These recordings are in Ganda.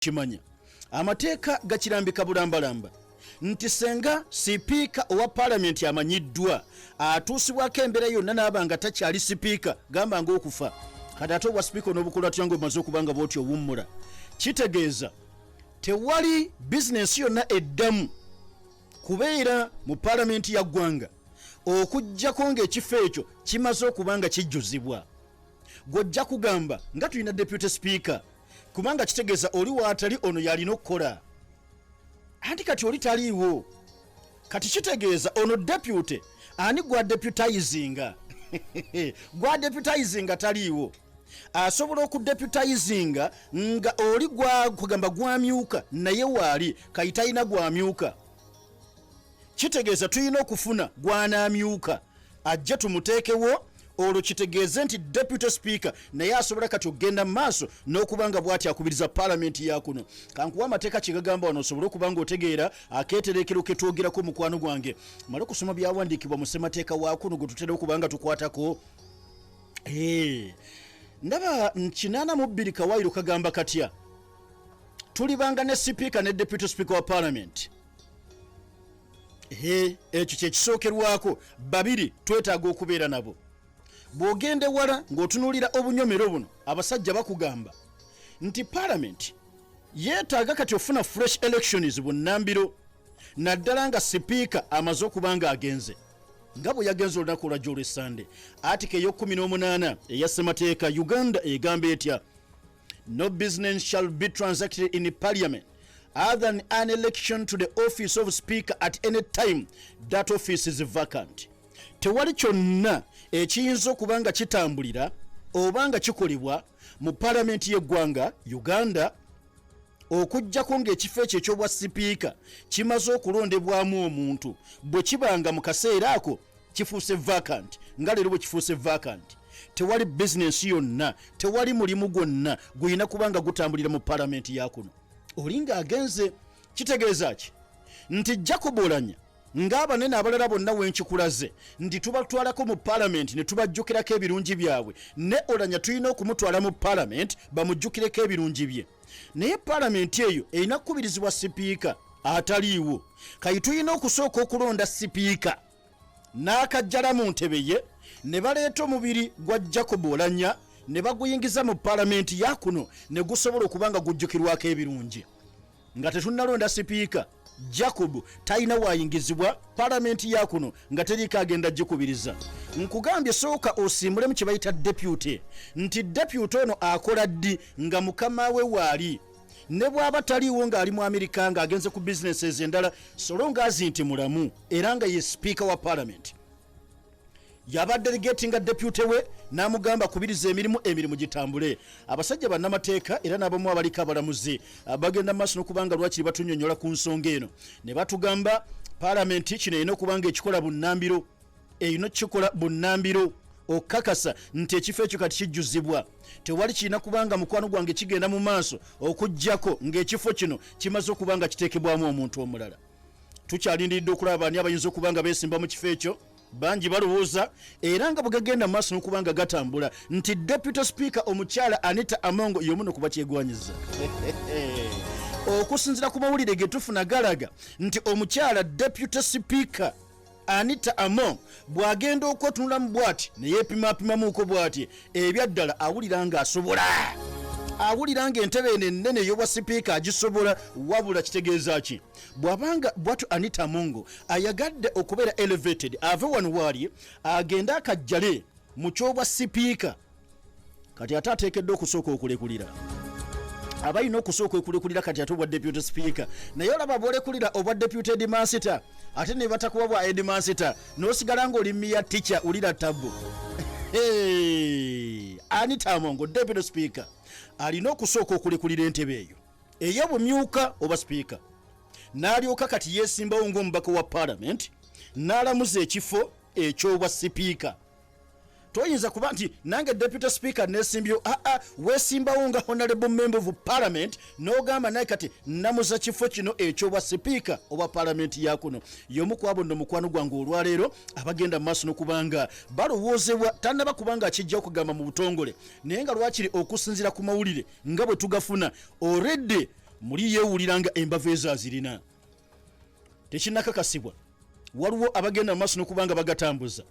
Kimanya amateeka gakirambika bulambalamba nti senga sipiika owa paalamenti amanyiddwa atuusibwako embeera yonna n'aba nga takyali sipiika, gamba ng'okufa, kati ate obwa sipiika onoobukola otya ng'omaze okuba nga bw'oti owummula? Kitegeeza tewali bizinensi yonna eddamu kubeera mu paalamenti ya ggwanga okuggyako ng'ekifo ekyo kimaze okuba nga kijjuzibwa. Gw'ojja kugamba nga tulina deputy speaker, kubanga kitegeeza oli waatali ono yalina okukola, anti kati oli taliiwo. Kati kitegeeza ono deputy ani gwa deputizinga? Gwa deputizinga taliiwo, asobola okudeputizinga nga oli kugamba gwamyuka naye waali kayi talina gwamyuka. Kitegeeza tulina okufuna gwanaamyuka ajje tumuteekewo, olwo kitegeeze nti deputy speaker naye asobola kati okugenda mu maaso n'okuba nga bw'ati akubiriza paalamenti ya kuno. Kankuwa amateeka kye gagamba wano osobole okuba nga otegeera akeetereekero ke twogerako. Mukwano gwange, male okusoma byawandiikibwa mu ssemateeka wa kuno gwe tutera okuba nga tukwatako. Ndaba 82 kawaayiro kagamba katya? Tulibanga ne sipiika ne deputy speaker wa parliament. Ekyo kyekisookerwako, babiri twetaaga okubeera nabo. Bw'ogenda ewala ng'otunuulira obunyomero buno, abasajja bakugamba nti parliament yeetaaga kati ofuna fresh elections bunnambiro, naddala nga sipiika amaze okuba nga agenze nga bwe yagenze olunaku olwajja olw'essande. Article ey'okumi n'omunaana eya ssemateeka Uganda egamba etya? No business shall be transacted in parliament other than an election to the office of speaker at any time that office is vacant. Tewali kyonna ekiyinza okuba nga kitambulira oba nga kikolebwa mu palamenti y'eggwanga Uganda okuggyako ng'ekifo ekyo eky'obwa sipiika kimaze okulondebwamu omuntu. Bwe kibanga mu kaseera ako kifuuse vacant, nga leero bwe kifuuse vacant, tewali bizinensi yonna, tewali mulimu gwonna gulina kuba nga gutambulira mu palamenti ya kuno oli ng'agenze. Kitegeeza ki? Nti Jacob Olanya ng'abanene abalala bonna wenkikulaze nti tubatwalako mu palamenti ne tubajjukirako ebirungi byabwe, ne Olanya tulina okumutwala mu palamenti bamujjukireko ebirungi bye, naye palamenti eyo erina kukubirizibwa sipiika ataliiwo. Kayi tulina okusooka okulonda sipiika n'akajjala mu ntebe ye, ne baleeta omubiri gwa Jacob Olanya ne baguyingiza mu palamenti ya kuno ne gusobola okuba nga gujjukirwako ebirungi. Nga tetunnalonda sipiika, Jacob talina waayingizibwa palamenti ya kuno nga teriiko agenda gikubiriza. Nkugambye sooka osiimulemu kye bayita deputy, nti deputy ono akola ddi? Nga mukama we waali, ne bw'aba taliiwo ng'ali mu Amerika, ng'agenze ku businesses endala, so long as nti mulamu era nga ye sipiika wa palamenti, yaba delegatinga deputy we n'amugamba kubiriza emirimu, emirimu gitambule. Abasajja bannamateeka era n'abamu abaliko abalamuzi bagenda maaso n'okubanga lwakiri batunyonyola ku nsonga eno ne batugamba palamenti kino erina okuba nga ekikola bunnambiro, erina okukikola bunnambiro okukakasa nti ekifo ekyo kati kijjuzibwa. Tewali kirina kubanga mukwano gwange kigenda mu maaso okuggyako ng'ekifo kino kimaze okuba nga kiteekebwamu omuntu omulala. Tukyalindiridde okulaba baani abayinza okuba nga beesimba mu kifo ekyo. Bangi balowooza era nga bwe gagenda mu maaso n'okuba nga gatambula nti deputy speaker omukyala Anita Among y'omu no kuba kyegwanyiza. Okusinziira ku mawulire ge tufuna galaga nti omukyala deputy speaker Anita Among bw'agenda okwetunulamu bw'ati ne yeepimapimamuuko bw'ati, ebyaddala awulira ng'asobola, awulira ng'entebe eno ennene ey'obwa sipiika agisobola. Wabula kitegeeza ki bw'abanga bwatyo Anita Among ayagadde okubeera elevated, ave wano waali agende akajjale mu ky'obwa sipiika? Kati ate ateekeddwa okusooka okulekulira, abalina okusooka okulekulira kati ate obwa deputy speaker. Naye olaba bwolekulira obwa deputy headmaster ate ne batakuwa bwa headmaster, n'osigala ng'oli miya teacher, ulira tabu. Hey, Anita Among deputy speaker alina okusooka okulekulira entebe eyo ey'obumyuka oba speaker, n'alyoka kati yeesimbawo ng'omubaka wa parliament n'alamuza ekifo eky'obwa sipiika. Toyinza kuba nti nange deputy speaker nesimbyewo. Aa, weesimbawo nga honorable member of parliament n'ogamba naye kati namuza kifo kino ekyobwa sipiika obwa palamenti ya kuno. Y'omu ku abo nno, mukwano gwange, olwaleero abagenda mu maaso n'okubanga balowoozebwa. Tannaba kubanga akijja okugamba mu butongole, naye nga lwakiri okusinziira ku mawulire nga bwe tugafuna already. Muli yeewulira nga embavu ezo azirina. Tekinnakakasibwa. Waliwo abagenda mu maaso n'okuba nga bagatambuza.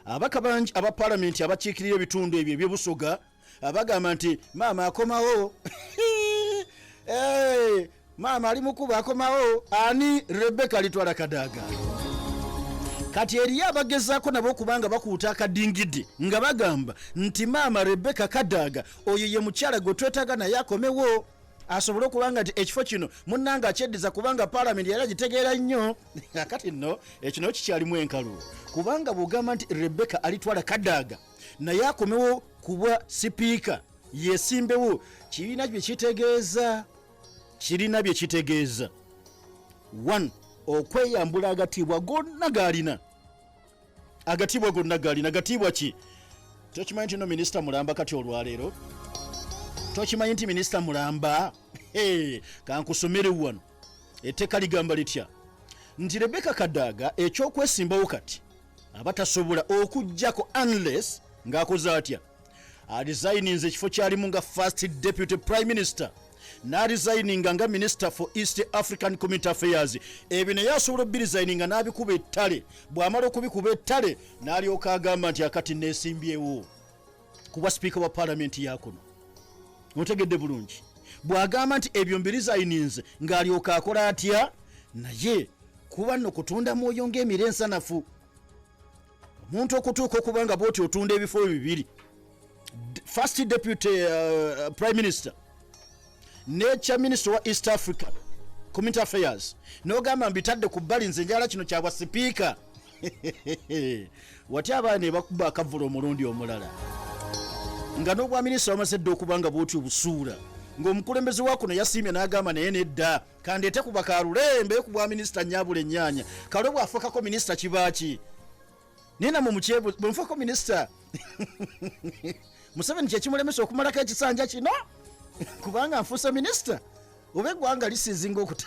Ababaka bangi aba palamenti abakiikirira ebitundu ebyo eby'Obusoga bagamba nti maama akomawo. Hey, maama ali mukuba akomawo. Ani? Rebecca Alitwala Kadaga. Kati eriyo abagezaako nabo okuba nga bakuuta akadingidi nga bagamba nti maama Rebecca Kadaga oyo ye mukyala gwe twetaaga naye akomewo asobole okuba nga nti ekifo kino munnange akyeddiza kubanga paalamenti yali agitegeera nnyo. Akati nno ekyo nayo kikyalimu enkalu, kubanga bw'ogamba nti Rebecca Alitwala Kadaga naye akomewo kubwa sipiika yesimbewo, kirina bye kitegeeza, kirina bye kitegeeza. One, okweyambula agatiibwa gonna g'alina, agatiibwa gonna g'alina. Gatiibwa ki? Tokimanyi nti no minisita mulamba kati olwaleero? Tokimanyi nti minisita mulamba? Hey, kankusomere wano etteeka ligamba litya nti Rebecca Kadaga ekyokwesimbawo kati aba tasobola okuggyako unless ng'akoze atya, aresigninze ekifo kyalimu nga first deputy prime minister, n'aresigninga nga minister for East African Community Affairs. Ebyo naye asobola obiresigninga n'abikuba ettale. Bw'amala okubikuba ettale n'alyoka agamba nti akati neesimbyewo kuba sipiika wa palamenti yakuno. Otegedde bulungi? Bw'agamba nti ebyo mbiresigninze, ng'alyoka akola atya? Naye kuba nno kutunda mwoyo ng'emire ensanafu, omuntu okutuuka okuba nga bwoti otunda ebifo bibiri, first deputy prime minister nekya minister wa East Africa Community Affairs, nogamba mbitadde ku bbali, nze njala kino kyabwa sipiika. Wati abaana ne bakuba akavula omulundi omulala nga n'obwa minisita bamaze dda okuba nga bwoti obusuula, ng'omukulembeze wa kuno yasiimye n'agamba naye nedda, kandeete kuba kalulembe ku bwa minisita nyabula ennyaanya. Kale bw'afuukako minisita kibaaki? Naye namwe mukyebu, bwe nfuuko minisita, Museveni kyekimulemesa okumalako ekisanja kino kubanga nfuuse minisita, oba eggwanga lisizinga okuta?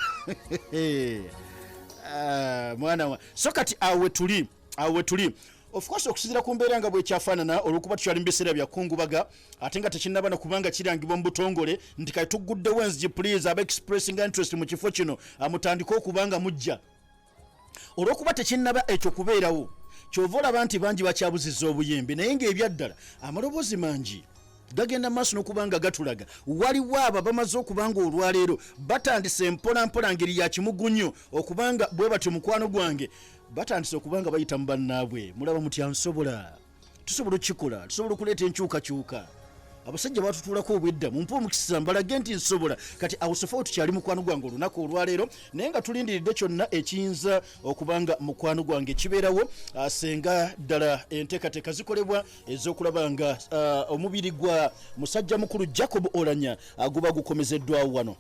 Ah, mwana wa. So kati awo wetuli, awo wetuli. Of course, okusinzira ku mbeera nga bwekyafaanana, olwokuba tukyali mu biseera bya kungubaga ate nga tekinnaba na kubanga kirangibwa mu butongole nti kati tugguddewo enzigi, please aba expressing interest mu kifo kino mutandike okuba nga mujja, olwokuba tekinnaba ekyo kubeerawo, kyova olaba nti bangi bakyabuziza obuyembe. Naye ng'ebyaddala amaloboozi mangi gagenda maaso n'okuba nga gatulaga waliwo abo bamaze okuba nga olwaleero batandise mpolampola ngeri ya kimugunyo okubanga bwe batyo, mukwano gwange, batandise okuba nga bayita mu bannaabwe. Mulaba mutya? Nsobola, tusobola okukikola, tusobola okuleeta enkyukakyuka. Abasajja batutuulako obwedda, mumpe omukisa mbalage nti nsobola. Kati awo so far tukyali, mukwano gwange, olunaku olwaleero, naye nga tulindiridde kyonna ekiyinza okuba nga, mukwano gwange, kibeerawo senga ddala enteekateeka zikolebwa ez'okulaba nga omubiri gwa musajja mukulu Jacob Olanya guba gukomezeddwawo wano.